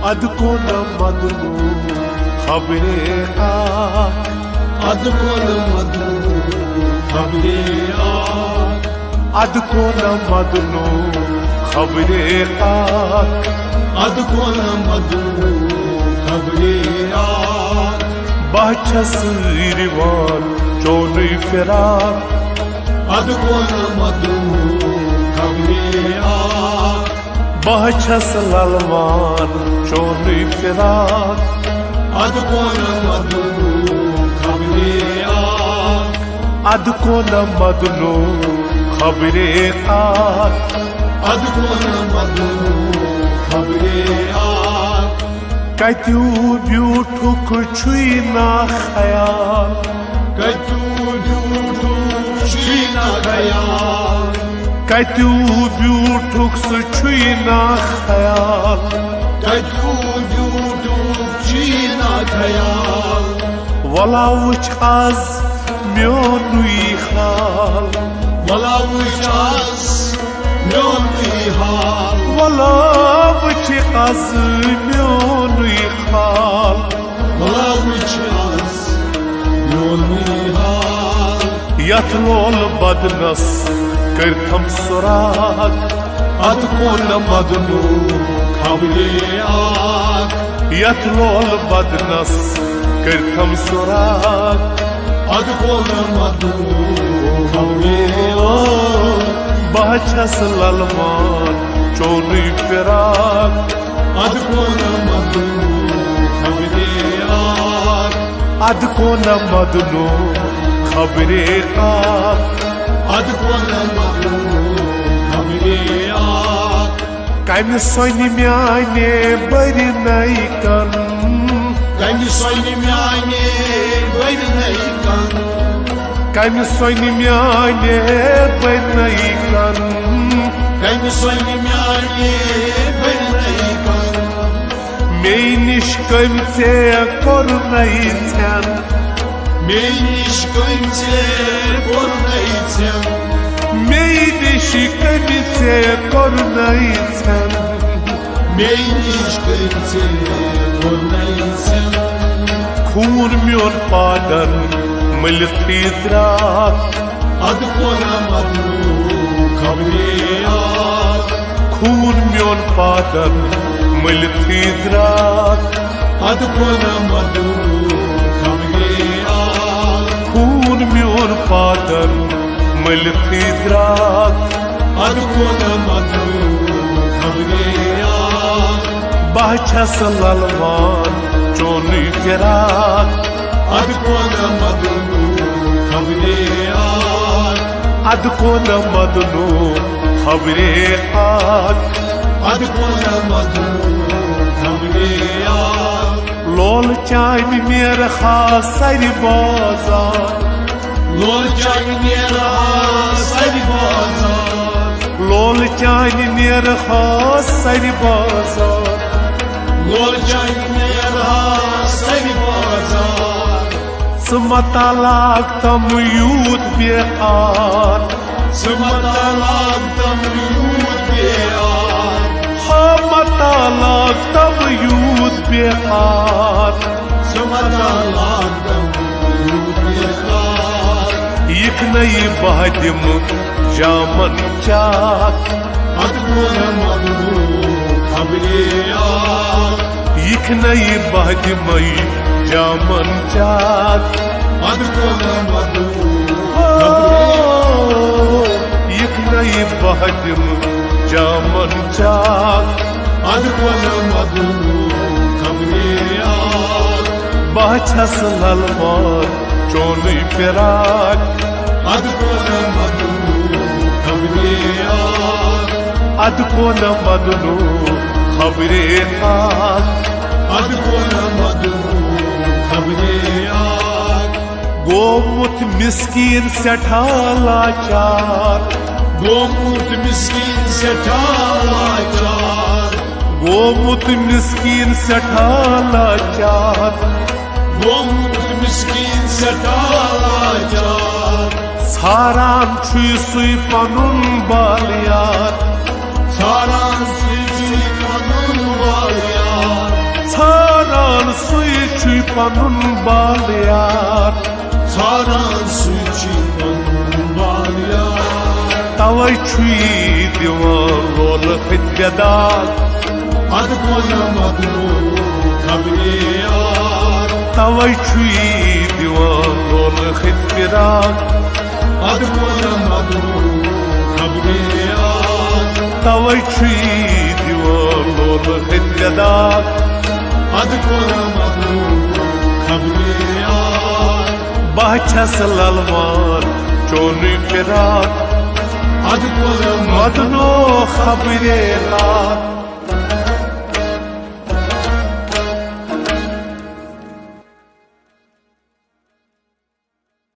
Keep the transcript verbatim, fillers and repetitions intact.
ادٕ کونہ مدنو خبرے اکھ۔ ادٕ کونہ مدنو خبرے اکھ۔ ادٕ کونہ مدنو خبرے اکھ۔ ادٕ کونہ مدنو خبرے اکھ۔ بہٕ چھَس رِوان چونُے فراق۔ ادٕ کونہ مدنو خبرے اکھ۔ بہٕ چھَس للوان چونُے فراق۔ ادٕ کونہ مدنو خبرے اکھ۔ ادٕ کونہ مدنو خبرے اکھ۔ ادٕ کونہ مدنو خبرے اکھ۔ کتیو بیوٹھُکھ چھُے نا خیال۔ کتیو بیوٹھُکھ چھُے نا خیال۔ کتیو بیوٹھُکھ سُہ چھُے نا خیال۔ کتیو بیوٹھُکھ چھُے نا خیال۔ ولا وٕچھ از میونُے حال۔ ولا وٕچھ از میونُے حال۔ ولا وٕچھ از میونُے حال۔ ولا وٕچھ از میونُے حال۔ یتھ لول بدنس کٔرتھم سراق۔ ادٕ کونہ مدنو خبرے اکھ۔ یتھ لول بدنس کٔرتھم سراق۔ ادٕ کونہ مدنو خبرے اکھ۔ بہٕ چھَس للوان چونُے فراق۔ ادٕ کونہ مدنو خبرے اکھ۔ ادٕ کونہ مدنو خبرے اکھ۔ ادٕ کونہ مدنو خبرے اکھ۔ کمہِ سۄنہِ میانہِ بٔرۍ نَے کن۔ کمہِ سۄنہِ میانہِ بٔرۍ نَے کن۔ کمہِ سۄنہِ میانہِ بٔرۍ نَے کن۔ کمہِ سۄنہِ میانہِ بٔرۍ نَے کن۔ مے نِش کٔمۍ ژےٚ کوٚر نَے ژھٮ۪ن۔ مے نِش کٔمۍ ژےٚ کوٚر نَے ژھٮ۪ن۔ مے نِش کٔمۍ ژےٚ کوٚر نَے ژھٮ۪ن۔ مے نِش کٔمۍ ژےٚ کوٚر نَے ژھٮ۪ن۔ خوٗن میون پادن مٔلِتھٕے درٛاو۔ ادٕ کونہ مدنو خبرے اکھ۔ خوٗن میون پادن مٔلِتھٕے درٛاو۔ ادٕ کونہ مدنو خبرے اکھ۔ خوٗن میون پادن مٔلِتھٕے درٛاو۔ ادٕ کونہ مدنو خبرے اکھ۔ بہٕ چھَس للوان چونُے فراق۔ ادٕ کونہ مدنو خبرے اکھ۔ ادٕ کونہ مدنو خبرے اکھ۔ ادٕ کونہ مدنو خبرے اکھ۔ لول چانہِ نیرٕ ہا سرِ بازار۔ لول چانہِ نیرٕ ہا سرِ بازار۔ لول چانہِ نیرٕ ہا سرِ بازار۔ لول چانہِ نیرٕ ہا سرِ بازار۔ ژٕ متہ لاگ تم یوٗت بے آر۔ ژٕ متہ لاگ تم یوٗت بے آر۔ ہا متہ لاگ تم یوٗت بے آر۔ ژٕ متہ لاگ تم یوٗت بے آر۔ یِکھ نَے بہٕ دِمہٕ جامن چاک۔ ادٕ کونہ مدنو خبرے اکھ۔ یِکھ نَے بہٕ دِمَے جامن چاک۔ ادٕ کونہ مدنو خبرے۔ یِکھ نَے بہٕ دِمہٕ جامن چاک۔ ادٕ کونہ مدنو خبرے اکھ۔ بہٕ چھَس للوان چونُے فراق۔ ادٕ کونہ مدنو خبرے اکھ۔ ادٕ کونہ مدنو خبرے اکھ۔ ادٕ کونہ مدنو خبرے اکھ۔ گوٚمُت مسکین سٮ۪ٹھاہ لاچار۔ گوٚمُت مسکین سٮ۪ٹھاہ لاچار۔ گوٚمُت مسکین سٮ۪ٹھاہ لاچار۔ گوٚمُت مسکین سٮ۪ٹھاہ لاچار۔ ژھاران چھُے سُے پنُن بالیار۔ ژھاران چھُے سُے پنُن بالیار۔ پنُن بال یار۔ ژھاران سُے چھُے پنُن بال یار۔ توے چھُے دِوان لولہٕ ۂتۍ وٮ۪داکھ۔ ادٕ کونہ مدنو خبرے یار۔ توے چھُے دِوان لولہٕ ۂتۍ فراق۔ ادٕ کونہ مدنو خبرے یار۔ توے چھُے دِوان لولہٕ ۂتۍ وٮ۪داکھ۔ ادٕ کونہ مدنو خبرے یار۔ بہٕ چھَس للوان چونُے فراق۔ ادٕ کونہ مدنو خبرے راتھ۔